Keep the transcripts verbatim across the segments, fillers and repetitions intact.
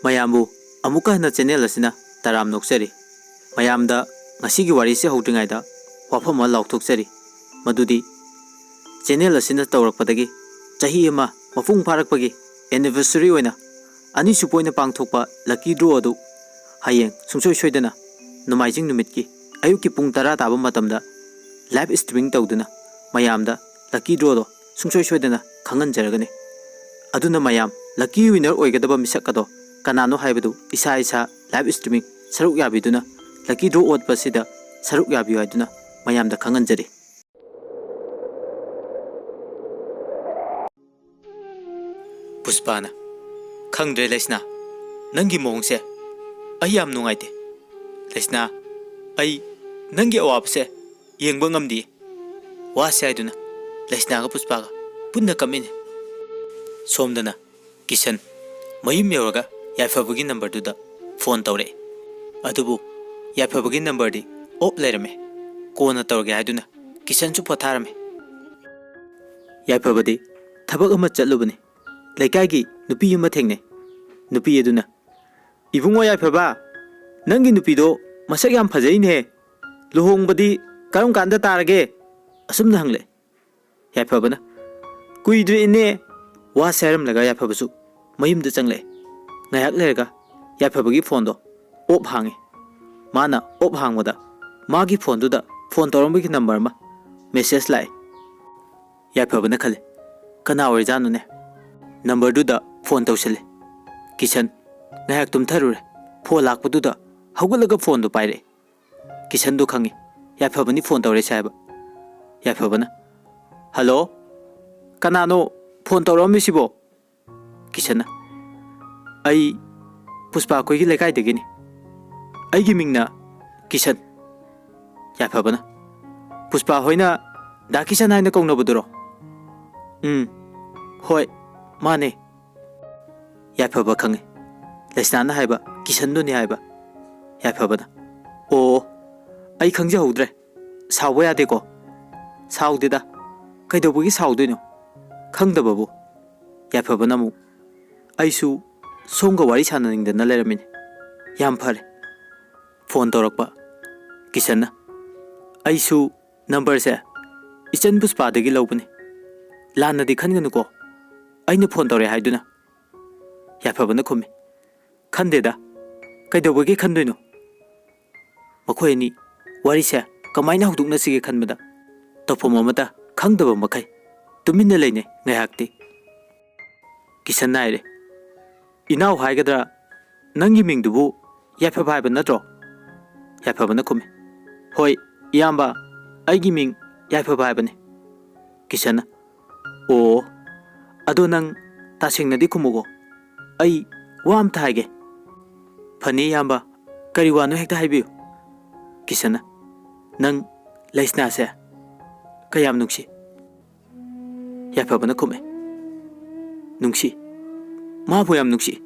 ꯃꯌꯥꯝꯕꯨ ꯑꯃꯨꯛꯀ ꯍꯟꯅ ꯆꯦꯅꯦꯜ ꯑꯁꯤꯅ ꯇꯔꯥꯝꯅ ꯑꯣꯛꯆꯔꯤ꯫ ꯃꯌꯥꯝꯗ ꯉꯁꯤꯒꯤ ꯋꯥꯔꯤꯁꯦ ꯍꯧꯗ꯭ꯔꯤꯉꯩꯗ ꯋꯥꯐꯝ ꯑꯃ ꯂꯥꯎꯊꯣꯛꯆꯔꯤ, ꯃꯗꯨꯗꯤ ꯆꯦꯅꯦꯜ ꯑꯁꯤꯅ ꯇꯧꯔꯛꯄꯗꯒꯤ ꯆꯍꯤ ꯑꯃ ꯃꯄꯨꯡ ꯐꯥꯔꯛꯄꯒꯤ anniversary ꯑꯣꯏꯅ ꯑꯅꯤꯁꯨꯕ ꯑꯣꯏꯅ ꯄꯥꯡꯊꯣꯛꯄ lucky draw ꯑꯗꯨ ꯍꯌꯦꯡ ꯁꯨꯡꯁꯣꯏ ꯁꯣꯏꯗꯅ ꯅꯣꯡꯃꯥꯏꯖꯤꯡ ꯅꯨꯃꯤꯠꯀꯤ ꯑꯌꯨꯛꯀꯤ ꯄꯨꯡ ꯇꯔꯥ ꯇꯥꯕ ꯃꯇꯝꯗ live streaming ꯇꯧꯗꯨꯅ ꯃꯌꯥꯝꯗ lucky drawꯗꯣ ꯁꯨꯡꯁꯣꯏ ꯁꯣꯏꯗꯅ ꯈꯪꯍꯟꯖꯔꯒꯅꯤ꯫ ꯑꯗꯨꯅ ꯃꯌꯥꯝ lucky winner ꯑꯣꯏꯒꯗꯕ ꯃꯤꯁꯛ ꯑꯗꯣ ꯀꯅꯥꯅꯣ ꯍꯥꯏꯕꯗꯨ ꯏꯁꯥ ꯏꯁꯥ live streaming ꯁꯔꯨꯛ ꯌꯥꯕꯤꯗꯨꯅ lucky draw ꯑꯣꯠꯄ ꯑꯁꯤꯗ ꯁꯔꯨꯛ ꯌꯥꯕꯤꯌꯨ ꯍꯥꯏꯗꯨꯅ ꯃꯌꯥꯝꯗ ꯈꯪꯍꯟꯖꯔꯤ꯫ ꯄꯨꯁꯄꯥꯅ, "ꯈꯪꯗ꯭ꯔꯦ ꯂꯩꯁꯅꯥ, ꯅꯪꯒꯤ ꯃꯑꯣꯡꯁꯦ ꯑꯩ ꯌꯥꯝ ꯅꯨꯡꯉꯥꯏꯇꯦ꯫ ꯂꯩꯁꯅꯥ, ꯑꯩ ꯅꯪꯒꯤ ꯑꯋꯥꯕꯁꯦ ꯌꯦꯡꯕ ꯉꯝꯗꯤꯌꯦ"꯫ ꯋꯥꯁꯦ ꯍꯥꯏꯗꯨꯅ ꯂꯩꯁꯅꯥꯒ ꯄꯨꯁꯄꯥꯒ ꯄꯨꯟꯅ ꯀꯞꯃꯤꯟꯅꯩ꯫ ꯁꯣꯝꯗꯅ ꯀꯤꯁꯟ ꯃꯌꯨꯝ ꯌꯧꯔꯒ ꯌꯥꯏꯐꯕꯒꯤ ꯅꯝꯕꯔꯗꯨꯗ ꯐꯣꯟ ꯇꯧꯔꯛꯑꯦ꯫ ꯑꯗꯨꯕꯨ ꯌꯥꯏꯐꯕꯒꯤ ꯅꯝꯕꯔꯗꯤ ꯑꯣꯞ ꯂꯩꯔꯝꯃꯦ꯫ ꯀꯣꯟꯅ ꯇꯧꯔꯒꯦ ꯍꯥꯏꯗꯨꯅ ꯀꯤꯁꯟꯁꯨ ꯄꯣꯊꯥꯔꯝꯃꯦ꯫ ꯌꯥꯏꯐꯕꯗꯤ ꯊꯕꯛ ꯑꯃ ꯆꯠꯂꯨꯕꯅꯤ꯫ ꯂꯩꯀꯥꯏꯒꯤ ꯅꯨꯄꯤ ꯑꯃ ꯊꯦꯡꯅꯩ꯫ ꯅꯨꯄꯤ ꯑꯗꯨꯅ, "ꯏꯕꯨꯡꯉꯣ ꯌꯥꯏꯐꯕ, ꯅꯪꯒꯤ ꯅꯨꯄꯤꯗꯣ ꯃꯁꯛ ꯌꯥꯝ ꯐꯖꯩꯅꯦ꯫ ꯂꯨꯍꯣꯡꯕꯗꯤ ꯀꯔꯝ ꯀꯥꯟꯗ ꯇꯥꯔꯒꯦ?" ꯑꯁꯨꯝꯅ ꯍꯪꯂꯛꯑꯦ꯫ ꯌꯥꯏꯐꯕꯅ, "ꯀꯨꯏꯗ꯭ꯔꯦ ꯏꯅꯦ"꯫ ꯋꯥꯁꯦ ꯍꯥꯏꯔꯝꯂꯒ ꯌꯥꯏꯐꯕꯁꯨ ꯃꯌꯨꯝꯗ ꯆꯪꯂꯛꯑꯦ꯫ ꯉꯥꯏꯍꯥꯛ ꯂꯩꯔꯒ ꯌꯥꯏꯐꯕꯒꯤ ꯐꯣꯟꯗꯣ ꯑꯣꯞ ꯍꯥꯡꯉꯤ꯫ ꯃꯥꯅ ꯑꯣꯞ ꯍꯥꯡꯕꯗ ꯃꯥꯒꯤ ꯐꯣꯟꯗꯨꯗ ꯐꯣꯟ ꯇꯧꯔꯝꯕꯒꯤ ꯅꯝꯕꯔ ꯑꯃ ꯃꯦꯁꯦꯖ ꯂꯥꯛꯑꯦ꯫ ꯌꯥꯏꯐꯕꯅ ꯈꯜꯂꯦ, "ꯀꯅꯥ ꯑꯣꯏꯔꯖꯥꯠꯅꯣꯅꯦ?" ꯅꯝꯕꯔꯗꯨꯗ ꯐꯣꯟ ꯇꯧꯁꯜꯂꯦ꯫ ꯀꯤꯁꯟ ꯉꯥꯏꯍꯥꯛ ꯇꯨꯝꯊꯔꯨꯔꯦ꯫ ꯐꯣꯟ ꯂꯥꯛꯄꯗꯨꯗ ꯍꯧꯒꯠꯂꯒ ꯐꯣꯟꯗꯣ ꯄꯥꯏꯔꯛꯑꯦ꯫ ꯀꯤꯁꯟꯗꯣ ꯈꯪꯉꯤ, ꯌꯥꯏꯐꯕꯅꯤ ꯐꯣꯟ ꯇꯧꯔꯛꯏꯁꯦ ꯍꯥꯏꯕ꯫ ꯌꯥꯏꯐꯕꯅ, "ꯍꯜꯂꯣ, ꯀꯅꯥꯅꯣ ꯐꯣꯟ ꯇꯧꯔꯛꯑꯝꯃꯤꯁꯤꯕꯣ?" ꯀꯤꯁꯟꯅ, "ꯑꯩ ꯄꯨꯁꯄꯥ ꯑꯩꯈꯣꯏꯒꯤ ꯂꯩꯀꯥꯏꯗꯒꯤꯅꯤ꯫ ꯑꯩꯒꯤ ꯃꯤꯡꯅ ꯀꯤꯁꯟ"꯫ ꯌꯥꯏꯐꯕꯅ, "ꯄꯨꯁꯄꯥ ꯍꯣꯏꯅ ꯗꯥ ꯀꯤꯁꯟ ꯍꯥꯏꯅ ꯀꯧꯅꯕꯗꯨꯔꯣ?" "ꯎꯝ, ꯍꯣꯏ, ꯃꯥꯅꯦ"꯫ ꯌꯥꯏꯐꯕ ꯈꯪꯉꯤ꯫ ꯂꯩꯁꯅꯥꯅ ꯍꯥꯏꯕ ꯀꯤꯁꯟꯗꯨꯅꯤ ꯍꯥꯏꯕ꯫ ꯌꯥꯏꯐꯕꯅ, "ꯑꯣ, ꯑꯩ ꯈꯪꯖꯍꯧꯗ꯭ꯔꯦ꯫ ꯁꯥꯎꯕ ꯌꯥꯗꯦꯀꯣ"꯫ "ꯁꯥꯎꯗꯦꯗ꯫ ꯀꯩꯗꯧꯕꯒꯤ ꯁꯥꯎꯗꯣꯏꯅꯣ? ꯈꯪꯗꯕꯕꯨ"꯫ ꯌꯥꯏꯐꯕꯅ ꯑꯃꯨꯛ, "ꯑꯩꯁꯨ ꯁꯣꯝꯒ ꯋꯥꯔꯤ ꯁꯥꯟꯅꯅꯤꯡꯗꯅ ꯂꯩꯔꯝꯃꯤꯅꯤ꯫ ꯌꯥꯝ ꯐꯔꯦ꯫ ꯐꯣꯟ ꯇꯧꯔꯛꯄ ꯀꯤꯁꯟꯅ꯫ ꯑꯩꯁꯨ ꯅꯝꯕꯔꯁꯦ ꯏꯆꯟ ꯄꯨꯁꯄꯥꯗꯒꯤ ꯂꯧꯕꯅꯤ꯫ ꯂꯥꯟꯅꯗꯤ ꯈꯟꯒꯅꯨꯀꯣ, ꯑꯩꯅ ꯐꯣꯟ ꯇꯧꯔꯦ ꯍꯥꯏꯗꯨꯅ꯫ ꯌꯥꯏꯐꯕꯅ ꯈꯨꯝꯃꯤ꯫ ꯈꯟꯗꯦꯗ, ꯀꯩꯗꯧꯕꯒꯤ ꯈꯟꯗꯣꯏꯅꯣ? ꯃꯈꯣꯏ ꯑꯅꯤ ꯋꯥꯔꯤꯁꯦ ꯀꯃꯥꯏꯅ ꯍꯧꯗꯣꯛꯅꯁꯤꯒꯦ ꯈꯟꯕꯗ ꯇꯧꯐꯝ ꯑꯃꯠꯇ ꯈꯪꯗꯕ ꯃꯈꯩ ꯇꯨꯃꯤꯟꯅ ꯂꯩꯅꯩ ꯉꯥꯏꯍꯥꯛꯇꯤ꯫ ꯀꯤꯁꯟꯅ ꯍꯥꯏꯔꯦ, "ꯏꯅꯥꯎ ꯍꯥꯏꯒꯗ꯭ꯔꯥ, ꯅꯪꯒꯤ ꯃꯤꯡꯗꯨꯕꯨ ꯌꯥꯏꯐꯕ ꯍꯥꯏꯕ ꯅꯠꯇ꯭ꯔꯣ?" ꯌꯥꯏꯐꯕꯅ ꯈꯨꯝꯃꯤ, "ꯍꯣꯏ, ꯏꯌꯥꯝꯕ, ꯑꯩꯒꯤ ꯃꯤꯡ ꯌꯥꯏꯐꯕ ꯍꯥꯏꯕꯅꯤ꯫" ꯀꯤꯁꯟꯅ, "ꯑꯣ, ꯑꯗꯣ ꯅꯪ ꯇꯁꯦꯡꯅꯗꯤ ꯈꯨꯝꯃꯨꯀꯣ, ꯑꯩ ꯋꯥ ꯑꯝꯇ ꯍꯥꯏꯒꯦ꯫" "ꯐꯅꯤ ꯏꯌꯥꯝꯕ, ꯀꯔꯤ ꯋꯥꯅꯣ ꯍꯦꯛꯇ ꯍꯥꯏꯕꯤꯌꯨ꯫" ꯀꯤꯁꯟꯅ, "ꯅꯪ ꯂꯩꯁꯅꯥꯁꯦ ꯀꯌꯥꯝ ꯅꯨꯡꯁꯤ?" ꯌꯥꯏꯐꯕꯅ ꯈꯨꯝꯃꯦ, "ꯅꯨꯡꯁꯤ, ꯃꯥꯕꯨ ꯌꯥꯝ ꯅꯨꯡꯁꯤ꯫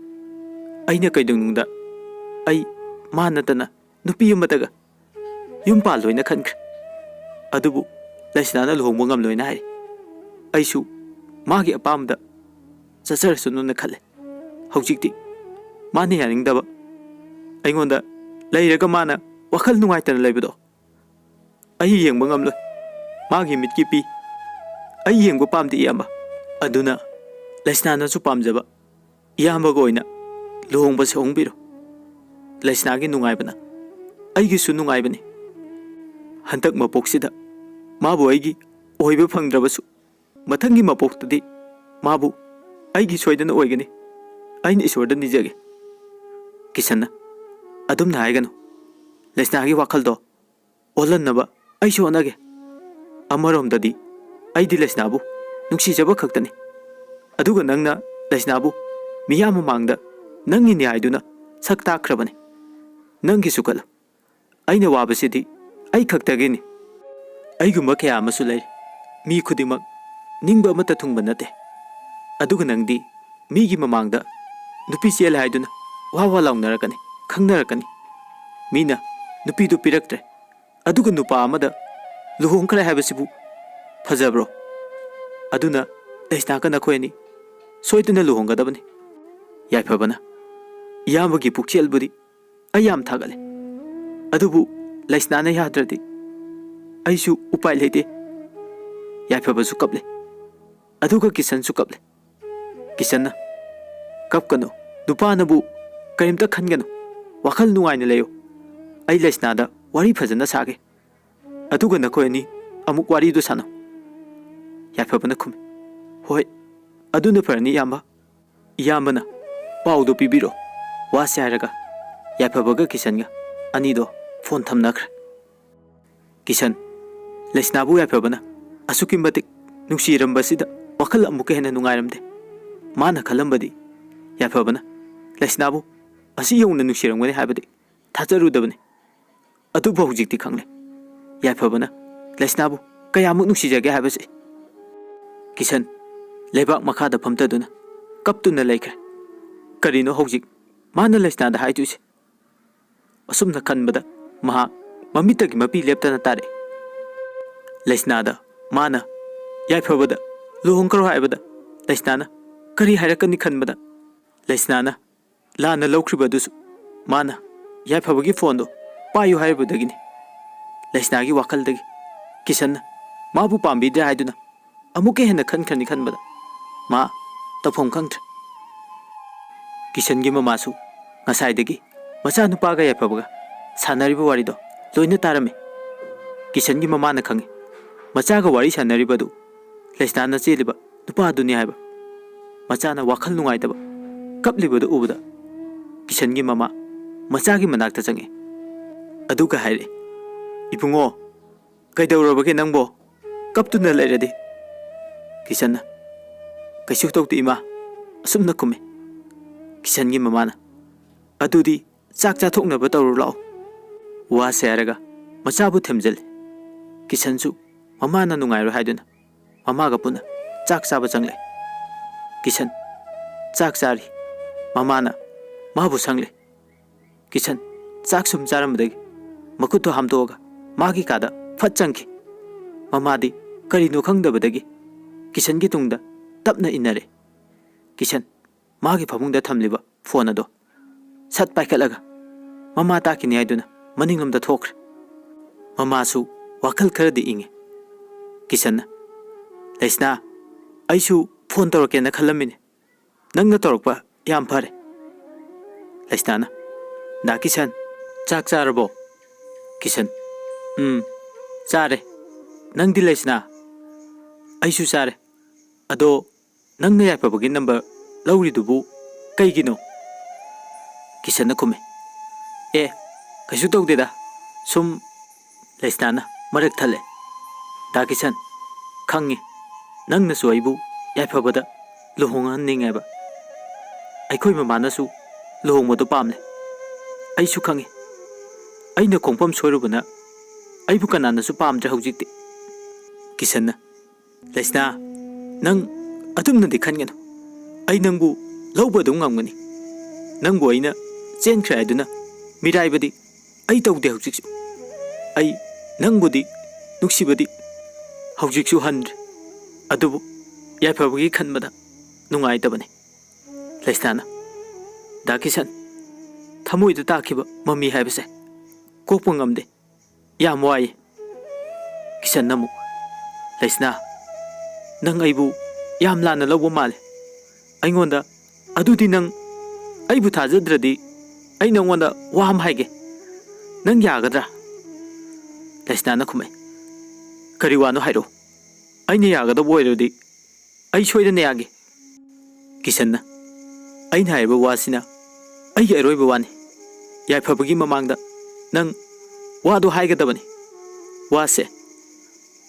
ꯑꯩꯅ ꯀꯩꯗꯧꯅꯨꯡꯗ ꯑꯩ ꯃꯥ ꯅꯠꯇꯅ ꯅꯨꯄꯤ ꯑꯃꯠꯇꯒ ꯌꯨꯝ ꯄꯥꯜꯂꯣꯏꯅ ꯈꯟꯈ꯭ꯔꯦ꯫ ꯑꯗꯨꯕꯨ ꯂꯩꯁꯅꯥꯅ ꯂꯨꯍꯣꯡꯕ ꯉꯝꯂꯣꯏꯅ ꯍꯥꯏ꯫ ꯑꯩꯁꯨ ꯃꯥꯒꯤ ꯑꯄꯥꯝꯕꯗ ꯆꯠꯆꯔꯁꯅꯨꯅ ꯈꯜꯂꯦ꯫ ꯍꯧꯖꯤꯛꯇꯤ ꯃꯥꯅ ꯌꯥꯅꯤꯡꯗꯕ, ꯑꯩꯉꯣꯟꯗ ꯂꯩꯔꯒ ꯃꯥꯅ ꯋꯥꯈꯜ ꯅꯨꯡꯉꯥꯏꯇꯅ ꯂꯩꯕꯗꯣ ꯑꯩ ꯌꯦꯡꯕ ꯉꯝꯂꯣꯏ꯫ ꯃꯥꯒꯤ ꯃꯤꯠꯀꯤ ꯄꯤ ꯑꯩ ꯌꯦꯡꯕ ꯄꯥꯝꯗꯦ, ꯏꯌꯥꯝꯕ꯫ ꯑꯗꯨꯅ ꯂꯩꯁꯅꯥꯅꯁꯨ ꯄꯥꯝꯖꯕ ꯏꯌꯥꯝꯕꯒ ꯑꯣꯏꯅ ꯂꯨꯍꯣꯡꯕꯁꯦ ꯍꯣꯡꯕꯤꯔꯣ꯫ ꯂꯩꯁꯅꯥꯒꯤ ꯅꯨꯡꯉꯥꯏꯕꯅ ꯑꯩꯒꯤꯁꯨ ꯅꯨꯡꯉꯥꯏꯕꯅꯤ꯫ ꯍꯟꯗꯛ ꯃꯄꯣꯛꯁꯤꯗ ꯃꯥꯕꯨ ꯑꯩꯒꯤ ꯑꯣꯏꯕ ꯐꯪꯗ꯭ꯔꯕꯁꯨ, ꯃꯊꯪꯒꯤ ꯃꯄꯣꯛꯇꯗꯤ ꯃꯥꯕꯨ ꯑꯩꯒꯤ ꯁꯣꯏꯗꯅ ꯑꯣꯏꯒꯅꯤ꯫ ꯑꯩꯅ ꯏꯁꯣꯔꯗ ꯅꯤꯖꯒꯦ꯫" ꯀꯤꯁꯟꯅ, "ꯑꯗꯨꯝꯅ ꯍꯥꯏꯒꯅꯨ꯫ ꯂꯩꯁꯅꯥꯒꯤ ꯋꯥꯈꯜꯗꯣ ꯑꯣꯜꯍꯟꯅꯕ ꯑꯩꯁꯨ ꯍꯣꯠꯅꯒꯦ꯫ ꯑꯃꯔꯣꯝꯗꯗꯤ ꯑꯩꯗꯤ ꯂꯩꯁꯅꯥꯕꯨ ꯅꯨꯡꯁꯤꯖꯕ ꯈꯛꯇꯅꯤ꯫ ꯑꯗꯨꯒ ꯅꯪꯅ ꯂꯩꯁꯅꯥꯕꯨ ꯃꯤꯌꯥꯝ ꯃꯃꯥꯡꯗ ꯅꯪꯒꯤꯅꯤ ꯍꯥꯏꯗꯨꯅ ꯁꯛ ꯇꯥꯛꯈ꯭ꯔꯕꯅꯤ꯫ ꯅꯪꯒꯤꯁꯨ ꯈꯜꯂꯨ꯫ ꯑꯩꯅ ꯋꯥꯕꯁꯤꯗꯤ ꯑꯩ ꯈꯛꯇꯒꯤꯅꯤ꯫ ꯑꯩꯒꯨꯝꯕ ꯀꯌꯥ ꯑꯃꯁꯨ ꯂꯩ꯫ ꯃꯤ ꯈꯨꯗꯤꯡꯃꯛ ꯅꯤꯡꯕ ꯑꯃꯠꯇ ꯊꯨꯡꯕ ꯅꯠꯇꯦ꯫ ꯑꯗꯨꯒ ꯅꯪꯗꯤ ꯃꯤꯒꯤ ꯃꯃꯥꯡꯗ ꯅꯨꯄꯤ ꯆꯦꯜꯂꯦ ꯍꯥꯏꯗꯨꯅ ꯋꯥ ꯋꯥ ꯂꯥꯎꯅꯔꯛꯀꯅꯤ, ꯈꯪꯅꯔꯛꯀꯅꯤ꯫ ꯃꯤꯅ ꯅꯨꯄꯤꯗꯨ ꯄꯤꯔꯛꯇ꯭ꯔꯦ, ꯑꯗꯨꯒ ꯅꯨꯄꯥ ꯑꯃꯗ ꯂꯨꯍꯣꯡꯈ꯭ꯔꯦ ꯍꯥꯏꯕꯁꯤꯕꯨ ꯐꯖꯕ꯭ꯔꯣ? ꯑꯗꯨꯅ ꯂꯩꯁꯅꯥꯒ ꯅꯈꯣꯏ ꯑꯅꯤ ꯁꯣꯏꯗꯅ ꯂꯨꯍꯣꯡꯒꯗꯕꯅꯤ꯫" ꯌꯥꯏꯐꯕꯅ, "ꯏꯌꯥꯝꯕꯒꯤ ꯄꯨꯛꯆꯦꯜꯕꯨꯗꯤ ꯑꯩ ꯌꯥꯝ ꯊꯥꯒꯠꯂꯦ, ꯑꯗꯨꯕꯨ ꯂꯩꯁꯅꯥꯅ ꯌꯥꯗ꯭ꯔꯗꯤ ꯑꯩꯁꯨ ꯎꯄꯥꯏ ꯂꯩꯇꯦ꯫" ꯌꯥꯏꯐꯕꯁꯨ ꯀꯞꯂꯦ, ꯑꯗꯨꯒ ꯀꯤꯁꯟꯁꯨ ꯀꯞꯂꯦ꯫ ꯀꯤꯁꯟꯅ, "ꯀꯞꯀꯅꯨ, ꯅꯨꯄꯥꯅꯕꯨ ꯀꯔꯤꯝꯇ ꯈꯟꯒꯅꯨ, ꯋꯥꯈꯜ ꯅꯨꯡꯉꯥꯏꯅ ꯂꯩꯌꯨ꯫ ꯑꯩ ꯂꯩꯁꯅꯥꯗ ꯋꯥꯔꯤ ꯐꯖꯅ ꯁꯥꯒꯦ, ꯑꯗꯨꯒ ꯅꯈꯣꯏ ꯑꯅꯤ ꯑꯃꯨꯛ ꯋꯥꯔꯤꯗꯨ ꯁꯥꯟꯅꯧ꯫" ꯌꯥꯏꯐꯕꯅ ꯈꯨꯝꯃꯤ, "ꯍꯣꯏ, ꯑꯗꯨꯅ ꯐꯔꯅꯤ ꯏꯌꯥꯝꯕ꯫" ꯏꯌꯥꯝꯕꯅ ꯄꯥꯎꯗꯣ ꯄꯤꯕꯤꯔꯣ, ꯋꯥꯁꯦ ꯍꯥꯏꯔꯒ ꯌꯥꯏꯐꯕꯒ ꯀꯤꯁꯟꯒ ꯑꯅꯤꯗꯣ ꯐꯣꯟ ꯊꯝꯅꯈ꯭ꯔꯦ꯫ ꯀꯤꯁꯟ, ꯂꯩꯁꯅꯥꯕꯨ ꯌꯥꯏꯐꯕꯅ ꯑꯁꯨꯛꯀꯤ ꯃꯇꯤꯛ ꯅꯨꯡꯁꯤꯔꯝꯕꯁꯤꯗ ꯋꯥꯈꯜ ꯑꯃꯨꯛꯀ ꯍꯦꯟꯅ ꯅꯨꯡꯉꯥꯏꯔꯝꯗꯦ꯫ ꯃꯥꯅ ꯈꯜꯂꯝꯕꯗꯤ ꯌꯥꯏꯐꯕꯅ ꯂꯩꯁꯅꯥꯕꯨ ꯑꯁꯤ ꯌꯧꯅ ꯅꯨꯡꯁꯤꯔꯝꯒꯅꯤ ꯍꯥꯏꯕꯗꯤ ꯊꯥꯖꯔꯨꯗꯕꯅꯤ꯫ ꯑꯗꯨꯕꯨ ꯍꯧꯖꯤꯛꯇꯤ ꯈꯪꯂꯦ, ꯌꯥꯏꯐꯕꯅ ꯂꯩꯁꯅꯥꯕꯨ ꯀꯌꯥꯃꯨꯛ ꯅꯨꯡꯁꯤꯖꯒꯦ ꯍꯥꯏꯕꯁꯦ꯫ ꯀꯤꯁꯟ ꯂꯩꯕꯥꯛ ꯃꯈꯥꯗ ꯐꯝꯊꯗꯨꯅ ꯀꯞꯇꯨꯅ ꯂꯩꯈ꯭ꯔꯦ꯫ ꯀꯔꯤꯅꯣ ꯍꯧꯖꯤꯛ ꯃꯥꯅ ꯂꯩꯁꯅꯥꯗ ꯍꯥꯏꯗꯣꯏꯁꯦ? ꯑꯁꯨꯝꯅ ꯈꯟꯕꯗ ꯃꯍꯥꯛ ꯃꯃꯤꯠꯇꯒꯤ ꯃꯄꯤ ꯂꯦꯞꯇꯅ ꯇꯥꯔꯛꯏ꯫ ꯂꯩꯁꯅꯥꯗ ꯃꯥꯅ ꯌꯥꯏꯐꯕꯗ ꯂꯨꯍꯣꯡꯈ꯭ꯔꯣ ꯍꯥꯏꯕꯗ ꯂꯩꯁꯅꯥꯅ ꯀꯔꯤ ꯍꯥꯏꯔꯛꯀꯅꯤ ꯈꯟꯕꯗ, ꯂꯩꯁꯅꯥꯅ ꯂꯥꯟꯅ ꯂꯧꯈ꯭ꯔꯤꯕꯗꯨꯁꯨ ꯃꯥꯅ ꯌꯥꯏꯐꯕꯒꯤ ꯐꯣꯟꯗꯣ ꯄꯥꯏꯌꯨ ꯍꯥꯏꯔꯨꯕꯗꯒꯤꯅꯤ꯫ ꯂꯩꯁꯅꯥꯒꯤ ꯋꯥꯈꯜꯗꯒꯤ ꯀꯤꯁꯟꯅ ꯃꯥꯕꯨ ꯄꯥꯝꯕꯤꯗ꯭ꯔꯦ ꯍꯥꯏꯗꯨꯅ ꯑꯃꯨꯛꯀ ꯍꯦꯟꯅ ꯈꯟꯈ꯭ꯔꯅꯤ ꯈꯟꯕꯗ ꯃꯥ ꯇꯧꯐꯝ ꯈꯪꯗ꯭ꯔꯦ꯫ ꯀꯤꯁꯟꯒꯤ ꯃꯃꯥꯁꯨ ꯉꯁꯥꯏꯗꯒꯤ ꯃꯆꯥꯅꯨꯄꯥꯒ ꯌꯥꯏꯐꯕꯒ ꯁꯥꯟꯅꯔꯤꯕ ꯋꯥꯔꯤꯗꯣ ꯂꯣꯏꯅ ꯇꯥꯔꯝꯃꯤ꯫ ꯀꯤꯁꯟꯒꯤ ꯃꯃꯥꯅ ꯈꯪꯉꯤ, ꯃꯆꯥꯒ ꯋꯥꯔꯤ ꯁꯥꯟꯅꯔꯤꯕꯗꯨ ꯂꯩꯁꯅꯥꯅ ꯆꯦꯜꯂꯤꯕ ꯅꯨꯄꯥꯗꯨꯅꯤ ꯍꯥꯏꯕ꯫ ꯃꯆꯥꯅ ꯋꯥꯈꯜ ꯅꯨꯡꯉꯥꯏꯇꯕ ꯀꯞꯂꯤꯕꯗꯨ ꯎꯕꯗ ꯀꯤꯁꯟꯒꯤ ꯃꯃꯥ ꯃꯆꯥꯒꯤ ꯃꯅꯥꯛꯇ ꯆꯪꯉꯛꯏ꯫ ꯑꯗꯨꯒ ꯍꯥꯏꯔꯛꯏ, "ꯏꯕꯨꯡꯉꯣ, ꯀꯩꯗꯧꯔꯕꯒꯦ ꯅꯪꯕꯣ? ꯀꯞꯇꯨꯅ ꯂꯩꯔꯗꯤ?" ꯀꯤꯁꯟꯅ, "ꯀꯩꯁꯨ ꯇꯧꯗꯦ ꯏꯃꯥ," ꯑꯁꯨꯝꯅ ꯈꯨꯝꯃꯤ꯫ ꯀꯤꯁꯟꯒꯤ ꯃꯃꯥꯅ, "ꯑꯗꯨꯗꯤ ꯆꯥꯛ ꯆꯥꯊꯣꯛꯅꯕ ꯇꯧꯔꯨ ꯂꯥꯛꯑꯣ꯫" ꯋꯥꯁꯦ ꯍꯥꯏꯔꯒ ꯃꯆꯥꯕꯨ ꯊꯦꯝꯖꯤꯜꯂꯤ꯫ ꯀꯤꯁꯟꯁꯨ ꯃꯃꯥꯅ ꯅꯨꯡꯉꯥꯏꯔꯣꯏ ꯍꯥꯏꯗꯨꯅ ꯃꯃꯥꯒ ꯄꯨꯟꯅ ꯆꯥꯛ ꯆꯥꯕ ꯆꯪꯂꯦ꯫ ꯀꯤꯁꯟ ꯆꯥꯛ ꯆꯥꯔꯤ꯫ ꯃꯃꯥꯅ ꯃꯥꯕꯨ ꯁꯪꯂꯦ꯫ ꯀꯤꯁꯟ ꯆꯥꯛ ꯁꯨꯝ ꯆꯥꯔꯝꯕꯗꯒꯤ ꯃꯈꯨꯠꯇꯨ ꯍꯥꯝꯗꯣꯛꯑꯒ ꯃꯥꯒꯤ ꯀꯥꯗ ꯐꯠ ꯆꯪꯈꯤ꯫ ꯃꯃꯥꯗꯤ ꯀꯔꯤꯅꯣ ꯈꯪꯗꯕꯗꯒꯤ ꯀꯤꯁꯟꯒꯤ ꯇꯨꯡꯗ ꯇꯞꯅ ꯏꯟꯅꯔꯦ꯫ ꯀꯤꯁꯟ ꯃꯥꯒꯤ ꯐꯃꯨꯡꯗ ꯊꯝꯂꯤꯕ ꯐꯣꯟ ꯑꯗꯣ ꯁꯠ ꯄꯥꯏꯈꯠꯂꯒ ꯃꯃꯥ ꯇꯥꯛꯈꯤꯅꯤ ꯍꯥꯏꯗꯨꯅ ꯃꯅꯤꯡꯂꯣꯝꯗ ꯊꯣꯛꯈ꯭ꯔꯦ꯫ ꯃꯃꯥꯁꯨ ꯋꯥꯈꯜ ꯈꯔꯗꯤ ꯏꯪꯉꯤ꯫ ꯀꯤꯁꯟꯅ, "ꯂꯩꯁꯅꯥ, ꯑꯩꯁꯨ ꯐꯣꯟ ꯇꯧꯔꯛꯀꯦꯅ ꯈꯜꯂꯝꯃꯤꯅꯦ꯫ ꯅꯪꯅ ꯇꯧꯔꯛꯄ ꯌꯥꯝ ꯐꯔꯦ꯫" ꯂꯩꯁꯅꯥꯅ, "ꯗꯥ ꯀꯤꯁꯟ, ꯆꯥꯛ ꯆꯥꯔꯕꯣ?" ꯀꯤꯁꯟ, "ꯎꯝ, ꯆꯥꯔꯦ꯫ ꯅꯪꯗꯤ ꯂꯩꯁꯅꯥ?" "ꯑꯩꯁꯨ ꯆꯥꯔꯦ꯫ ꯑꯗꯣ ꯅꯪꯅ ꯌꯥꯏꯐꯕꯒꯤ ꯅꯝꯕꯔ ꯂꯧꯔꯤꯗꯨꯕꯨ ꯀꯩꯒꯤꯅꯣ?" ꯀꯤꯁꯟꯅ ꯈꯨꯝꯃꯦ, "ꯑꯦ, ꯀꯩꯁꯨ ꯇꯧꯗꯦꯗ, ꯁꯨꯝ꯫" ꯂꯩꯁꯅꯥꯅ ꯃꯔꯛ ꯊꯠꯂꯦ, "ꯗꯥ ꯀꯤꯁꯟ, ꯈꯪꯉꯤ, ꯅꯪꯅꯁꯨ ꯑꯩꯕꯨ ꯌꯥꯏꯐꯕꯗ ꯂꯨꯍꯣꯡꯍꯟꯅꯤꯡꯉꯦꯕ꯫ ꯑꯩꯈꯣꯏ ꯃꯃꯥꯅꯁꯨ ꯂꯨꯍꯣꯡꯕꯗꯣ ꯄꯥꯝꯂꯦ꯫ ꯑꯩꯁꯨ ꯈꯪꯉꯤ꯫ ꯑꯩꯅ ꯈꯣꯡꯐꯝ ꯁꯣꯏꯔꯨꯕꯅ ꯑꯩꯕꯨ ꯀꯅꯥꯅꯁꯨ ꯄꯥꯝꯗ꯭ꯔꯦ ꯍꯧꯖꯤꯛꯇꯤ꯫" ꯀꯤꯁꯟꯅ, "ꯂꯩꯁꯅꯥ, ꯅꯪ ꯑꯗꯨꯝꯅꯗꯤ ꯈꯟꯒꯅꯨ꯫ ꯑꯩ ꯅꯪꯕꯨ ꯂꯧꯕ ꯑꯗꯨꯝ ꯉꯝꯒꯅꯤ꯫ ꯅꯪꯕꯨ ꯑꯩꯅ ꯆꯦꯟꯈ꯭ꯔꯦ ꯍꯥꯏꯗꯨꯅ ꯃꯤꯔꯥꯏꯕꯗꯤ ꯑꯩ ꯇꯧꯗꯦ ꯍꯧꯖꯤꯛꯁꯨ꯫ ꯑꯩ ꯅꯪꯕꯨꯗꯤ ꯅꯨꯡꯁꯤꯕꯗꯤ ꯍꯧꯖꯤꯛꯁꯨ ꯍꯟꯗ꯭ꯔꯦ꯫ ꯑꯗꯨꯕꯨ ꯌꯥꯏꯐꯕꯒꯤ ꯈꯟꯕꯗ ꯅꯨꯡꯉꯥꯏꯇꯕꯅꯤ꯫" ꯂꯩꯁꯅꯥꯅ, "ꯗꯥ ꯀꯤꯁꯟ, ꯊꯃꯣꯏꯗ ꯇꯥꯈꯤꯕ ꯃꯃꯤ ꯍꯥꯏꯕꯁꯦ ꯀꯣꯛꯄ ꯉꯝꯗꯦ꯫ ꯌꯥꯝ ꯋꯥꯏ꯫" ꯀꯤꯁꯟꯅ ꯑꯃꯨꯛ, "ꯂꯩꯁꯅꯥ, ꯅꯪ ꯑꯩꯕꯨ ꯌꯥꯝ ꯂꯥꯟꯅ ꯂꯧꯕ ꯃꯥꯜꯂꯦ꯫ ꯑꯩꯉꯣꯟꯗ ꯑꯗꯨꯗꯤ ꯅꯪ ꯑꯩꯕꯨ ꯊꯥꯖꯗ꯭ꯔꯗꯤ ꯑꯩ ꯅꯪꯉꯣꯟꯗ ꯋꯥ ꯑꯃ ꯍꯥꯏꯒꯦ꯫ ꯅꯪ ꯌꯥꯒꯗ꯭ꯔꯥ?" ꯂꯩꯁꯅꯥꯅ ꯈꯨꯝꯃꯛꯏ, "ꯀꯔꯤ ꯋꯥꯅꯣ ꯍꯥꯏꯔꯛꯑꯣ꯫ ꯑꯩꯅ ꯌꯥꯒꯗꯧꯕ ꯑꯣꯏꯔꯗꯤ ꯑꯩ ꯁꯣꯏꯗꯅ ꯌꯥꯒꯦ꯫" ꯀꯤꯁꯟꯅ, "ꯑꯩꯅ ꯍꯥꯏꯔꯤꯕ ꯋꯥꯁꯤꯅ ꯑꯩꯒꯤ ꯑꯔꯣꯏꯕ ꯋꯥꯅꯤ꯫ ꯌꯥꯏꯐꯕꯒꯤ ꯃꯃꯥꯡꯗ ꯅꯪ ꯋꯥꯗꯣ ꯍꯥꯏꯒꯗꯕꯅꯤ꯫ ꯋꯥꯁꯦ꯫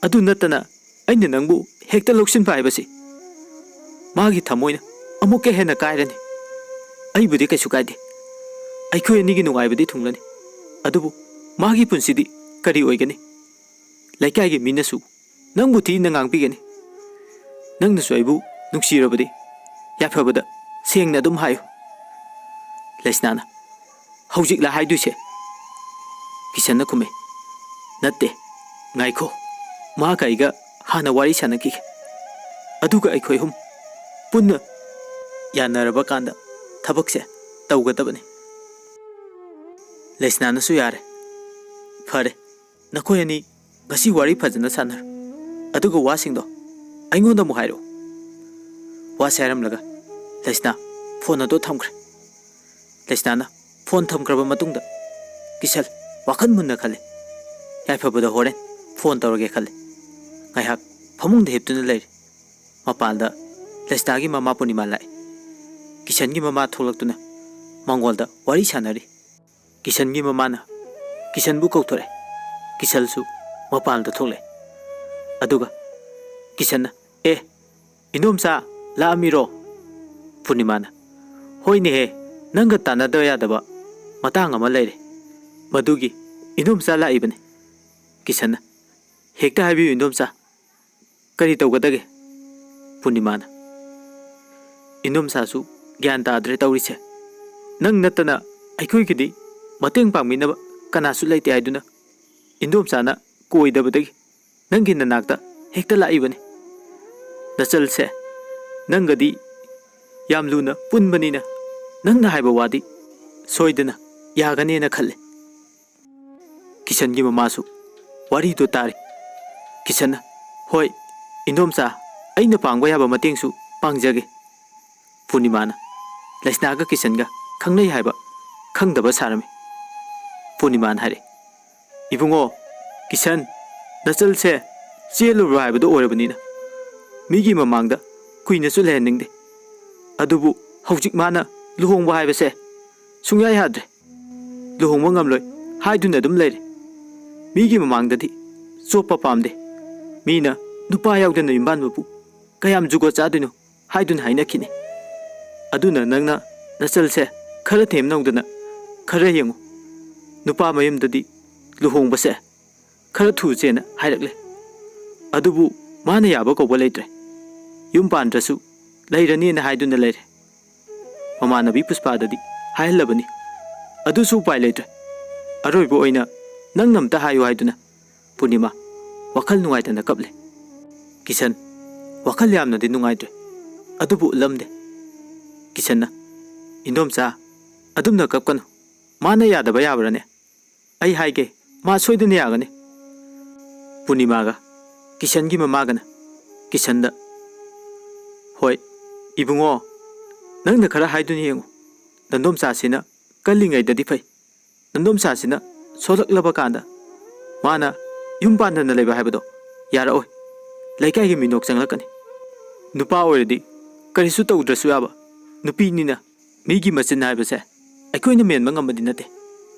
ꯑꯗꯨ ꯅꯠꯇꯅ ꯑꯩꯅ ꯅꯪꯕꯨ ꯍꯦꯛꯇ ꯂꯧꯁꯤꯟꯕ ꯍꯥꯏꯕꯁꯤ ꯃꯥꯒꯤ ꯊꯃꯣꯏꯅ ꯑꯃꯨꯛꯀ ꯍꯦꯟꯅ ꯀꯥꯏꯔꯅꯤ꯫ ꯑꯩꯕꯨꯗꯤ ꯀꯩꯁꯨ ꯀꯥꯏꯗꯦ꯫ ꯑꯩꯈꯣꯏ ꯑꯅꯤꯒꯤ ꯅꯨꯡꯉꯥꯏꯕꯗꯤ ꯊꯨꯡꯂꯅꯤ꯫ ꯑꯗꯨꯕꯨ ꯃꯥꯒꯤ ꯄꯨꯟꯁꯤꯗꯤ ꯀꯔꯤ ꯑꯣꯏꯒꯅꯤ? ꯂꯩꯀꯥꯏꯒꯤ ꯃꯤꯅꯁꯨ ꯅꯪꯕꯨ ꯊꯤꯅ ꯉꯥꯡꯕꯤꯒꯅꯤ꯫ ꯅꯪꯅꯁꯨ ꯑꯩꯕꯨ ꯅꯨꯡꯁꯤꯔꯕꯗꯤ ꯌꯥꯏꯐꯕꯗ ꯁꯦꯡꯅ ꯑꯗꯨꯝ ꯍꯥꯏꯌꯨ꯫" ꯂꯩꯁꯅꯥꯅ, "ꯍꯧꯖꯤꯛꯂ ꯍꯥꯏꯗꯣꯏꯁꯦ?" ꯀꯤꯁꯟꯅ ꯈꯨꯝꯃꯦ, "ꯅꯠꯇꯦ, ꯉꯥꯏꯈꯣ, ꯃꯍꯥꯛꯀ ꯑꯩꯒ ꯍꯥꯟꯅ ꯋꯥꯔꯤ ꯁꯥꯟꯅꯈꯤꯒꯦ꯫ ꯑꯗꯨꯒ ꯑꯩꯈꯣꯏ ꯑꯍꯨꯝ ꯄꯨꯟꯅ ꯌꯥꯅꯔꯕ ꯀꯥꯟꯗ ꯊꯕꯛꯁꯦ ꯇꯧꯒꯗꯕꯅꯤ꯫ ꯂꯩꯁꯅꯥꯅꯁꯨ ꯌꯥꯔꯦ, ꯐꯔꯦ, ꯅꯈꯣꯏ ꯑꯅꯤ ꯉꯁꯤ ꯋꯥꯔꯤ ꯐꯖꯅ ꯁꯥꯟꯅꯔꯣ, ꯑꯗꯨꯒ ꯋꯥꯁꯤꯡꯗꯣ ꯑꯩꯉꯣꯟꯗ ꯑꯃꯨꯛ ꯍꯥꯏꯔꯛꯑꯣ꯫ ꯋꯥꯁꯦ ꯍꯥꯏꯔꯝꯂꯒ ꯂꯩꯁꯅꯥ ꯐꯣꯟ ꯑꯗꯨ ꯊꯝꯈ꯭ꯔꯦ꯫ ꯂꯩꯁꯅꯥꯅ ꯐꯣꯟ ꯊꯝꯈ꯭ꯔꯕ ꯃꯇꯨꯡꯗ ꯀꯤꯁꯟ ꯋꯥꯈꯜ ꯃꯨꯟꯅ ꯈꯜꯂꯤ꯫ ꯌꯥꯏꯐꯕꯗ ꯍꯣꯔꯦꯟ ꯐꯣꯟ ꯇꯧꯔꯒꯦ ꯈꯜꯂꯤ꯫ ꯉꯥꯏꯍꯥꯛ ꯐꯃꯨꯡꯗ ꯍꯤꯞꯇꯨꯅ ꯂꯩꯔꯤ꯫ ꯃꯄꯥꯟꯗ ꯂꯩꯁꯅꯥꯒꯤ ꯃꯃꯥ ꯄꯨꯔꯅꯤꯃꯥ ꯂꯥꯛꯏ꯫ ꯀꯤꯁꯟꯒꯤ ꯃꯃꯥ ꯊꯣꯛꯂꯛꯇꯨꯅ ꯃꯉꯣꯟꯗ ꯋꯥꯔꯤ ꯁꯥꯟꯅꯔꯤ꯫ ꯀꯤꯁꯟꯒꯤ ꯃꯃꯥꯅ ꯀꯤꯁꯟꯕꯨ ꯀꯧꯊꯣꯔꯛꯑꯦ꯫ ꯀꯤꯁꯟꯁꯨ ꯃꯄꯥꯟꯗ ꯊꯣꯛꯂꯛꯑꯦ꯫ ꯑꯗꯨꯒ ꯀꯤꯁꯟꯅ, "ꯑꯦ, ꯏꯟꯗꯣꯝꯆꯥ, ꯂꯥꯛꯑꯝꯃꯤꯔꯣ?" ꯄꯨꯔꯅꯤꯃꯥꯅ, "ꯍꯣꯏꯅꯦꯍꯦ, ꯅꯪꯒ ꯇꯥꯟꯅꯗꯕ ꯌꯥꯗꯕ ꯃꯇꯥꯡ ꯑꯃ ꯂꯩꯔꯦ꯫ ꯃꯗꯨꯒꯤ ꯏꯟꯗꯣꯝꯆꯥ ꯂꯥꯛꯏꯕꯅꯤ꯫" ꯀꯤꯁꯟꯅ, "ꯍꯦꯛꯇ ꯍꯥꯏꯕꯤꯌꯨ ꯏꯟꯗꯣꯝꯆꯥ, ꯀꯔꯤ ꯇꯧꯒꯗꯒꯦ?" ꯄꯨꯔꯅꯤꯃꯥꯅ, "ꯏꯟꯗꯣꯝꯆꯥꯁꯨ ꯒ꯭ꯌꯥꯟ ꯇꯥꯗ꯭ꯔꯦ ꯇꯧꯔꯤꯁꯦ꯫ ꯅꯪ ꯅꯠꯇꯅ ꯑꯩꯈꯣꯏꯒꯤꯗꯤ ꯃꯇꯦꯡ ꯄꯥꯡꯕꯤꯅꯕ ꯀꯅꯥꯁꯨ ꯂꯩꯇꯦ ꯍꯥꯏꯗꯨꯅ ꯏꯟꯗꯣꯝꯆꯥꯅ ꯀꯣꯏꯗꯕꯗꯒꯤ ꯅꯪꯒꯤ ꯅꯅꯥꯛꯇ ꯍꯦꯛꯇ ꯂꯥꯛꯏꯕꯅꯤ꯫ ꯅꯆꯜꯁꯦ ꯅꯪꯒꯗꯤ ꯌꯥꯝ ꯂꯨꯅ ꯄꯨꯟꯕꯅꯤꯅ ꯅꯪꯅ ꯍꯥꯏꯕ ꯋꯥꯗꯤ ꯁꯣꯏꯗꯅ ꯌꯥꯒꯅꯦꯅ ꯈꯜꯂꯦ꯫" ꯀꯤꯁꯟꯒꯤ ꯃꯃꯥꯁꯨ ꯋꯥꯔꯤꯗꯨ ꯇꯥꯔꯤ꯫ ꯀꯤꯁꯟꯅ, "ꯍꯣꯏ, ꯏꯟꯗꯣꯝꯆꯥ, ꯑꯩꯅ ꯄꯥꯡꯕ ꯌꯥꯕ ꯃꯇꯦꯡꯁꯨ ꯄꯥꯡꯖꯒꯦ꯫" ꯄꯨꯔꯅꯤꯃꯥꯅ ꯂꯩꯁꯅꯥꯒ ꯀꯤꯁꯟꯒ ꯈꯪꯅꯩ ꯍꯥꯏꯕ ꯈꯪꯗꯕ ꯁꯥꯔꯝꯃꯤ꯫ ꯄꯨꯔꯅꯤꯃꯥꯅ ꯍꯥꯏꯔꯛꯏ, "ꯏꯕꯨꯡꯉꯣ, ꯀꯤꯁꯟ, ꯅꯆꯜꯁꯦ ꯆꯦꯜꯂꯨꯔꯣ ꯍꯥꯏꯕꯗꯣ ꯑꯣꯏꯔꯕꯅꯤꯅ ꯃꯤꯒꯤ ꯃꯃꯥꯡꯗ ꯀꯨꯏꯅꯁꯨ ꯂꯩꯍꯟꯅꯤꯡꯗꯦ꯫ ꯑꯗꯨꯕꯨ ꯍꯧꯖꯤꯛ ꯃꯥꯅ ꯂꯨꯍꯣꯡꯕ ꯍꯥꯏꯕꯁꯦ ꯁꯨꯡꯌꯥ ꯌꯥꯗ꯭ꯔꯦ꯫ ꯂꯨꯍꯣꯡꯕ ꯉꯝꯂꯣꯏ ꯍꯥꯏꯗꯨꯅ ꯑꯗꯨꯝ ꯂꯩꯔꯦ꯫ ꯃꯤꯒꯤ ꯃꯃꯥꯡꯗꯗꯤ ꯆꯣꯞꯄ ꯄꯥꯝꯗꯦ꯫ ꯃꯤꯅ ꯅꯨꯄꯥ ꯌꯥꯎꯗꯅ ꯌꯨꯝꯕꯥꯟꯕꯕꯨ ꯀꯌꯥꯝ ꯖꯨꯒꯣꯠ ꯆꯥꯗꯣꯏꯅꯣ ꯍꯥꯏꯗꯨꯅ ꯍꯥꯏꯅꯈꯤꯅꯤ꯫ ꯑꯗꯨꯅ ꯅꯪꯅ ꯅꯆꯜꯁꯦ ꯈꯔ ꯊꯦꯝꯅꯧꯗꯅ ꯈꯔ ꯌꯦꯡꯉꯨ꯫ ꯅꯨꯄꯥ ꯃꯌꯨꯝꯗꯗꯤ ꯂꯨꯍꯣꯡꯕꯁꯦ ꯈꯔ ꯊꯨꯁꯦꯅ ꯍꯥꯏꯔꯛꯂꯦ꯫ ꯑꯗꯨꯕꯨ ꯃꯥꯅ ꯌꯥꯕ ꯀꯧꯕ ꯂꯩꯇ꯭ꯔꯦ꯫ ꯌꯨꯝ ꯄꯥꯟꯗ꯭ꯔꯁꯨ ꯂꯩꯔꯅꯤꯅ ꯍꯥꯏꯗꯨꯅ ꯂꯩꯔꯦ꯫ ꯃꯃꯥꯟꯅꯕꯤ ꯄꯨꯁꯄꯥꯗꯗꯤ ꯍꯥꯏꯍꯜꯂꯕꯅꯤ꯫ ꯑꯗꯨꯁꯨ ꯎꯄꯥꯏ ꯂꯩꯇ꯭ꯔꯦ꯫ ꯑꯔꯣꯏꯕ ꯑꯣꯏꯅ ꯅꯪꯅ ꯑꯝꯇ ꯍꯥꯏꯌꯨ" ꯍꯥꯏꯗꯨꯅ ꯄꯨꯔꯅꯤꯃꯥ ꯋꯥꯈꯜ ꯅꯨꯡꯉꯥꯏꯇꯅ ꯀꯞꯂꯦ꯫ ꯀꯤꯁꯟ ꯋꯥꯈꯜ ꯌꯥꯝꯅꯗꯤ ꯅꯨꯡꯉꯥꯏꯇ꯭ꯔꯦ, ꯑꯗꯨꯕꯨ ꯎꯠꯂꯝꯗꯦ꯫ ꯀꯤꯁꯟꯅ, "ꯏꯟꯗꯣꯝꯆꯥ, ꯑꯗꯨꯝꯅ ꯀꯞꯀꯅꯨ꯫ ꯃꯥꯅ ꯌꯥꯗꯕ ꯌꯥꯕ꯭ꯔꯥꯅꯦ? ꯑꯩ ꯍꯥꯏꯒꯦ, ꯃꯥ ꯁꯣꯏꯗꯅ ꯌꯥꯒꯅꯤ꯫" ꯄꯨꯔꯅꯤꯃꯥꯒ ꯀꯤꯁꯟꯒꯤ ꯃꯃꯥꯒꯅ ꯀꯤꯁꯟꯗ, "ꯍꯣꯏ, ꯏꯕꯨꯡꯉꯣ, ꯅꯪꯅ ꯈꯔ ꯍꯥꯏꯗꯨꯅ ꯌꯦꯡꯉꯨ꯫ ꯅꯟꯗꯣꯝꯆꯥꯁꯤꯅ ꯀꯜꯂꯤꯉꯩꯗꯗꯤ ꯐꯩ꯫ ꯅꯟꯗꯣꯝꯆꯥꯁꯤꯅ ꯁꯣꯜꯂꯛꯂꯕ ꯀꯥꯟꯗ ꯃꯥꯅ ꯌꯨꯝ ꯄꯥꯟꯗꯅ ꯂꯩꯕ ꯍꯥꯏꯕꯗꯣ ꯌꯥꯔꯛꯑꯣꯏ꯫ ꯂꯩꯀꯥꯏꯒꯤ ꯃꯤꯅꯣꯛ ꯆꯪꯂꯛꯀꯅꯤ꯫ ꯅꯨꯄꯥ ꯑꯣꯏꯔꯗꯤ ꯀꯔꯤꯁꯨ ꯇꯧꯗ꯭ꯔꯁꯨ ꯌꯥꯕ, ꯅꯨꯄꯤꯅꯤꯅ ꯃꯤꯒꯤ ꯃꯆꯤꯟ ꯍꯥꯏꯕꯁꯦ ꯑꯩꯈꯣꯏꯅ ꯃꯦꯟꯕ ꯉꯝꯕꯗꯤ ꯅꯠꯇꯦ꯫"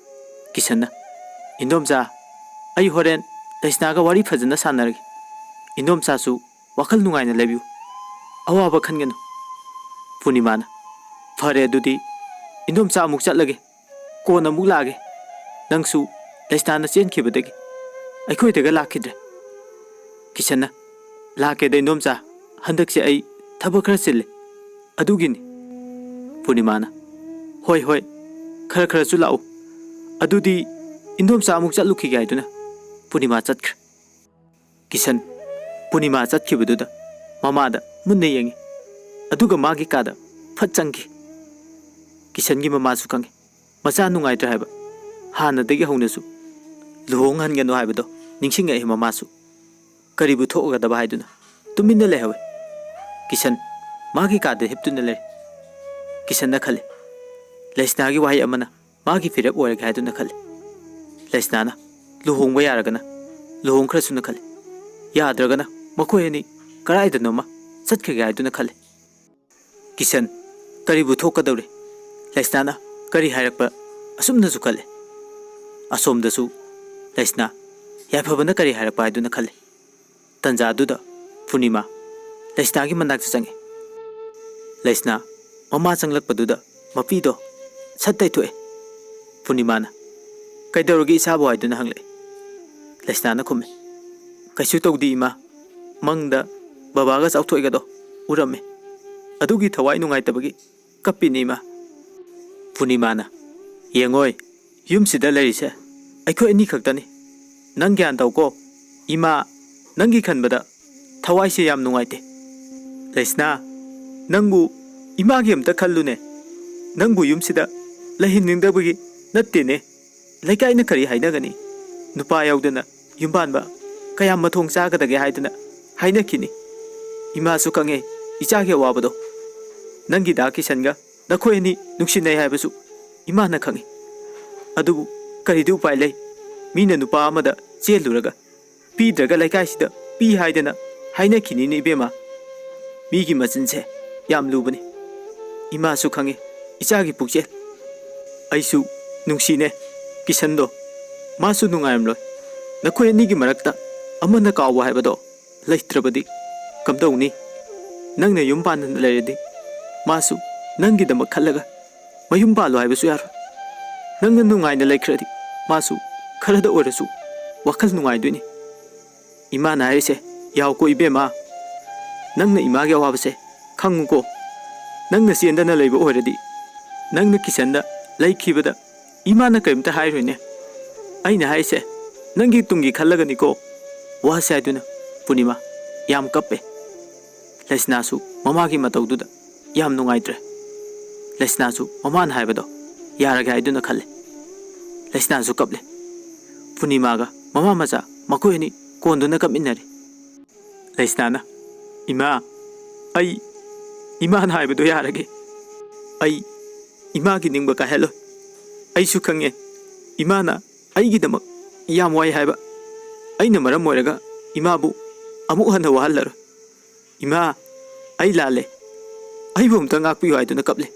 ꯀꯤꯁꯟꯅ, "ꯏꯟꯗꯣꯝꯆꯥ, ꯑꯩ ꯍꯣꯔꯦꯟ ꯂꯩꯁꯅꯥꯒ ꯋꯥꯔꯤ ꯐꯖꯅ ꯁꯥꯟꯅꯔꯒꯦ꯫ ꯏꯟꯗꯣꯝꯆꯥꯁꯨ ꯋꯥꯈꯜ ꯅꯨꯡꯉꯥꯏꯅ ꯂꯩꯕꯤꯌꯨ꯫ ꯑꯋꯥꯕ ꯈꯟꯒꯅꯨ꯫" ꯄꯨꯔꯅꯤꯃꯥꯅ, "ꯐꯔꯦ ꯑꯗꯨꯗꯤ, ꯏꯟꯗꯣꯝꯆꯥ ꯑꯃꯨꯛ ꯆꯠꯂꯒꯦ꯫ ꯀꯣꯟꯅ ꯑꯃꯨꯛ ꯂꯥꯛꯑꯒꯦ꯫ ꯅꯪꯁꯨ ꯂꯩꯁꯅꯥꯅ ꯆꯦꯟꯈꯤꯕꯗꯒꯤ ꯑꯩꯈꯣꯏꯗꯒ ꯂꯥꯛꯈꯤꯗ꯭ꯔꯦ꯫" ꯀꯤꯁꯟꯅ, "ꯂꯥꯛꯀꯦꯗ ꯏꯟꯗꯣꯝꯆꯥ, ꯍꯟꯗꯛꯁꯦ ꯑꯩ ꯊꯕꯛ ꯈꯔ ꯆꯤꯜꯂꯤ, ꯑꯗꯨꯒꯤꯅꯤ꯫" ꯄꯨꯔꯅꯤꯃꯥꯅ, "ꯍꯣꯏ ꯍꯣꯏ, ꯈꯔ ꯈꯔꯁꯨ ꯂꯥꯛꯎ꯫ ꯑꯗꯨꯗꯤ ꯏꯟꯗꯣꯝꯆꯥ ꯑꯃꯨꯛ ꯆꯠꯂꯨꯈꯤꯒꯦ" ꯍꯥꯏꯗꯨꯅ ꯄꯨꯔꯅꯤꯃꯥ ꯆꯠꯈ꯭ꯔꯦ꯫ ꯀꯤꯁꯟ ꯄꯨꯔꯅꯤꯃꯥ ꯆꯠꯈꯤꯕꯗꯨꯗ ꯃꯃꯥꯗ ꯃꯨꯟꯅ ꯌꯦꯡꯉꯤ꯫ ꯑꯗꯨꯒ ꯃꯥꯒꯤ ꯀꯥꯗ ꯐꯠ ꯆꯪꯈꯤ꯫ ꯀꯤꯁꯟꯒꯤ ꯃꯃꯥꯁꯨ ꯈꯪꯉꯤ, ꯃꯆꯥ ꯅꯨꯡꯉꯥꯏꯇ꯭ꯔꯦ ꯍꯥꯏꯕ꯫ ꯍꯥꯟꯅꯗꯒꯤ ꯍꯧꯅꯁꯨ ꯂꯨꯍꯣꯡꯍꯟꯒꯅꯨ ꯍꯥꯏꯕꯗꯣ ꯅꯤꯡꯁꯤꯡꯉꯛꯏ ꯃꯃꯥꯁꯨ꯫ ꯀꯔꯤꯕꯨ ꯊꯣꯛꯑꯒꯗꯕ ꯍꯥꯏꯗꯨꯅ ꯇꯨꯃꯤꯟꯅ ꯂꯩꯍꯧꯏ꯫ ꯀꯤꯁꯟ ꯃꯥꯒꯤ ꯀꯥꯗ ꯍꯤꯞꯇꯨꯅ ꯂꯩ꯫ ꯀꯤꯁꯟꯅ ꯈꯜꯂꯤ, "ꯂꯩꯁꯅꯥꯒꯤ ꯋꯥꯍꯩ ꯑꯃꯅ ꯃꯥꯒꯤ ꯐꯤꯔꯦꯞ ꯑꯣꯏꯔꯒꯦ" ꯍꯥꯏꯗꯨꯅ ꯈꯜꯂꯤ꯫ ꯂꯩꯁꯅꯥꯅ ꯂꯨꯍꯣꯡꯕ ꯌꯥꯔꯒꯅ ꯂꯨꯍꯣꯡꯈ꯭ꯔꯁꯨꯅ ꯈꯜꯂꯤ, ꯌꯥꯗ꯭ꯔꯒꯅ ꯃꯈꯣꯏ ꯑꯅꯤ ꯀꯗꯥꯏꯗꯅꯣꯃ ꯆꯠꯈ꯭ꯔꯒꯦ ꯍꯥꯏꯗꯨꯅ ꯈꯜꯂꯤ꯫ ꯀꯤꯁꯟ ꯀꯔꯤꯕꯨ ꯊꯣꯛꯀꯗꯧꯔꯤ? ꯂꯩꯁꯅꯥꯅ ꯀꯔꯤ ꯍꯥꯏꯔꯛꯄ? ꯑꯁꯨꯝꯅꯁꯨ ꯈꯜꯂꯤ꯫ ꯑꯁꯣꯝꯗꯁꯨ ꯂꯩꯁꯅꯥ ꯌꯥꯏꯐꯕꯅ ꯀꯔꯤ ꯍꯥꯏꯔꯛꯄ ꯍꯥꯏꯗꯨꯅ ꯈꯜꯂꯤ꯫ ꯇꯟꯖꯥꯗꯨꯗ ꯄꯨꯔꯅꯤꯃꯥ ꯂꯩꯁꯅꯥꯒꯤ ꯃꯅꯥꯛꯇ ꯆꯪꯉꯤ꯫ ꯂꯩꯁꯅꯥ ꯃꯃꯥ ꯆꯪꯂꯛꯄꯗꯨꯗ ꯃꯄꯤꯗꯣ ꯁꯠ ꯇꯩꯊꯣꯛꯑꯦ꯫ ꯄꯨꯔꯅꯤꯃꯥꯅ, "ꯀꯩꯗꯧꯔꯒꯦ ꯏꯆꯥꯕꯨ?" ꯍꯥꯏꯗꯨꯅ ꯍꯪꯂꯛꯑꯦ꯫ ꯂꯩꯁꯅꯥꯅ ꯈꯨꯝꯃꯤ, "ꯀꯩꯁꯨ ꯇꯧꯗꯦ ꯏꯃꯥ, ꯃꯪꯗ ꯕꯕꯥꯒ ꯆꯥꯎꯊꯣꯏꯒꯗꯣ ꯎꯔꯝꯃꯦ, ꯑꯗꯨꯒꯤ ꯊꯋꯥꯏ ꯅꯨꯡꯉꯥꯏꯇꯕꯒꯤ ꯀꯞꯄꯤꯅꯤ ꯏꯃꯥ꯫" ꯄꯨꯔꯅꯤꯃꯥꯅ, "ꯌꯦꯡꯉꯣꯏ, ꯌꯨꯝꯁꯤꯗ ꯂꯩꯔꯤꯁꯦ ꯑꯩꯈꯣꯏ ꯑꯅꯤ ꯈꯛꯇꯅꯤ꯫ ꯅꯪ ꯒ꯭ꯌꯥꯟ ꯇꯧꯀꯣ ꯏꯃꯥ, ꯅꯪꯒꯤ ꯈꯟꯕꯗ ꯊꯋꯥꯏꯁꯦ ꯌꯥꯝ ꯅꯨꯡꯉꯥꯏꯇꯦ꯫ ꯂꯩꯁꯅꯥ, ꯅꯪꯕꯨ ꯏꯃꯥꯒꯤ ꯑꯝꯇ ꯈꯜꯂꯨꯅꯦ꯫ ꯅꯪꯕꯨ ꯌꯨꯝꯁꯤꯗ ꯂꯩꯍꯟꯅꯤꯡꯗꯕꯒꯤ ꯅꯠꯇꯦꯅꯦ꯫ ꯂꯩꯀꯥꯏꯅ ꯀꯔꯤ ꯍꯥꯏꯅꯒꯅꯤ? ꯅꯨꯄꯥ ꯌꯥꯎꯗꯅ ꯌꯨꯝ ꯄꯥꯟꯕ ꯀꯌꯥꯝ ꯃꯊꯣꯡ ꯆꯥꯒꯗꯒꯦ ꯍꯥꯏꯗꯅ ꯍꯥꯏꯅꯈꯤꯅꯤ꯫ ꯏꯃꯥꯁꯨ ꯈꯪꯉꯦ ꯏꯆꯥꯒꯤ ꯑꯋꯥꯕꯗꯣ꯫ ꯅꯪꯒꯤ ꯗꯥ ꯀꯤꯁꯟꯒ ꯅꯈꯣꯏ ꯑꯅꯤ ꯅꯨꯡꯁꯤꯅꯩ ꯍꯥꯏꯕꯁꯨ ꯏꯃꯥꯅ ꯈꯪꯉꯤ꯫ ꯑꯗꯨꯕꯨ ꯀꯔꯤꯗꯤ ꯎꯄꯥꯏ ꯂꯩ? ꯃꯤꯅ ꯅꯨꯄꯥ ꯑꯃꯗ ꯆꯦꯜꯂꯨꯔꯒ ꯄꯤꯗ꯭ꯔꯒ ꯂꯩꯀꯥꯏꯁꯤꯗ ꯄꯤ ꯍꯥꯏꯗꯅ ꯍꯥꯏꯅꯈꯤꯅꯤꯅꯦ ꯏꯕꯦꯝꯃ꯫ ꯃꯤꯒꯤ ꯃꯆꯤꯟꯁꯦ ꯌꯥꯝ ꯂꯨꯕꯅꯤ꯫ ꯏꯃꯥꯁꯨ ꯈꯪꯉꯤ ꯏꯆꯥꯒꯤ ꯄꯨꯛꯆꯦꯜ꯫ ꯑꯩꯁꯨ ꯅꯨꯡꯁꯤꯅꯦ ꯀꯤꯁꯟꯗꯣ꯫ ꯃꯥꯁꯨ ꯅꯨꯡꯉꯥꯏꯔꯝꯂꯣꯏ꯫ ꯅꯈꯣꯏ ꯑꯅꯤꯒꯤ ꯃꯔꯛꯇ ꯑꯃꯅ ꯀꯥꯎꯕ ꯍꯥꯏꯕꯗꯣ ꯂꯩꯇ꯭ꯔꯕꯗꯤ ꯀꯝꯗꯧꯅꯤ? ꯅꯪꯅ ꯌꯨꯝ ꯄꯥꯟꯗꯅ ꯂꯩꯔꯗꯤ ꯃꯥꯁꯨ ꯅꯪꯒꯤꯗꯃꯛ ꯈꯜꯂꯒ ꯃꯌꯨꯝ ꯄꯥꯜꯂꯣ ꯍꯥꯏꯕꯁꯨ ꯌꯥꯔꯣꯏ꯫ ꯅꯪꯅ ꯅꯨꯡꯉꯥꯏꯅ ꯂꯩꯈ꯭ꯔꯗꯤ ꯃꯥꯁꯨ ꯈꯔꯗ ꯑꯣꯏꯔꯁꯨ ꯋꯥꯈꯜ ꯅꯨꯡꯉꯥꯏꯗꯣꯏꯅꯤ꯫ ꯏꯃꯥꯅ ꯍꯥꯏꯔꯤꯁꯦ ꯌꯥꯎꯀꯣ ꯏꯕꯦꯝꯃ꯫ ꯅꯪꯅ ꯏꯃꯥꯒꯤ ꯑꯋꯥꯕꯁꯦ ꯈꯪꯉꯨꯀꯣ꯫ ꯅꯪꯅ ꯆꯦꯟꯗꯅ ꯂꯩꯕ ꯑꯣꯏꯔꯗꯤ ꯅꯪꯅ ꯀꯤꯁꯟꯗ ꯂꯩꯈꯤꯕꯗ ꯏꯃꯥꯅ ꯀꯔꯤꯝꯇ ꯍꯥꯏꯔꯣꯏꯅꯦ꯫ ꯑꯩꯅ ꯍꯥꯏꯁꯦ ꯅꯪꯒꯤ ꯇꯨꯡꯒꯤ ꯈꯜꯂꯒꯅꯤꯀꯣ꯫ ꯋꯥꯁꯦ ꯍꯥꯏꯗꯨꯅ ꯄꯨꯔꯅꯤꯃꯥ ꯌꯥꯝ ꯀꯞꯄꯦ꯫ ꯂꯩꯁꯅꯥꯁꯨ ꯃꯃꯥꯒꯤ ꯃꯇꯧꯗꯨꯗ ꯌꯥꯝ ꯅꯨꯡꯉꯥꯏꯇ꯭ꯔꯦ꯫ ꯂꯩꯁꯅꯥꯁꯨ ꯃꯃꯥꯅ ꯍꯥꯏꯕꯗꯣ ꯌꯥꯔꯒꯦ ꯍꯥꯏꯗꯨꯅ ꯈꯜꯂꯦ꯫ ꯂꯩꯁꯅꯥꯁꯨ ꯀꯞꯂꯦ꯫ ꯄꯨꯔꯅꯤꯃꯥꯒ ꯃꯃꯥ ꯃꯆꯥ ꯃꯈꯣꯏ ꯑꯅꯤ ꯀꯣꯟꯗꯨꯅ ꯀꯞꯃꯤꯟꯅꯔꯤ꯫ ꯂꯩꯁꯅꯥꯅ, "ꯏꯃꯥ, ꯑꯩ ꯏꯃꯥꯅ ꯍꯥꯏꯕꯗꯣ ꯌꯥꯔꯒꯦ꯫ ꯑꯩ ꯏꯃꯥꯒꯤ ꯅꯤꯡꯕ ꯀꯥꯏꯍꯜꯂꯣꯏ꯫ ꯑꯩꯁꯨ ꯈꯪꯉꯦ ꯏꯃꯥꯅ ꯑꯩꯒꯤꯗꯃꯛ ꯌꯥꯝ ꯋꯥꯏ ꯍꯥꯏꯕ꯫ ꯑꯩꯅ ꯃꯔꯝ ꯑꯣꯏꯔꯒ ꯏꯃꯥꯕꯨ ꯑꯃꯨꯛ ꯍꯟꯅ ꯋꯥꯍꯜꯂꯔꯣꯏ꯫ ꯏꯃꯥ, ꯑꯩ ꯂꯥꯜꯂꯦ꯫ ꯑꯩꯕꯨ ꯑꯝꯇ ꯉꯥꯛꯄꯤꯌꯨ" ꯍꯥꯏꯗꯨꯅ ꯀꯞꯂꯦ꯫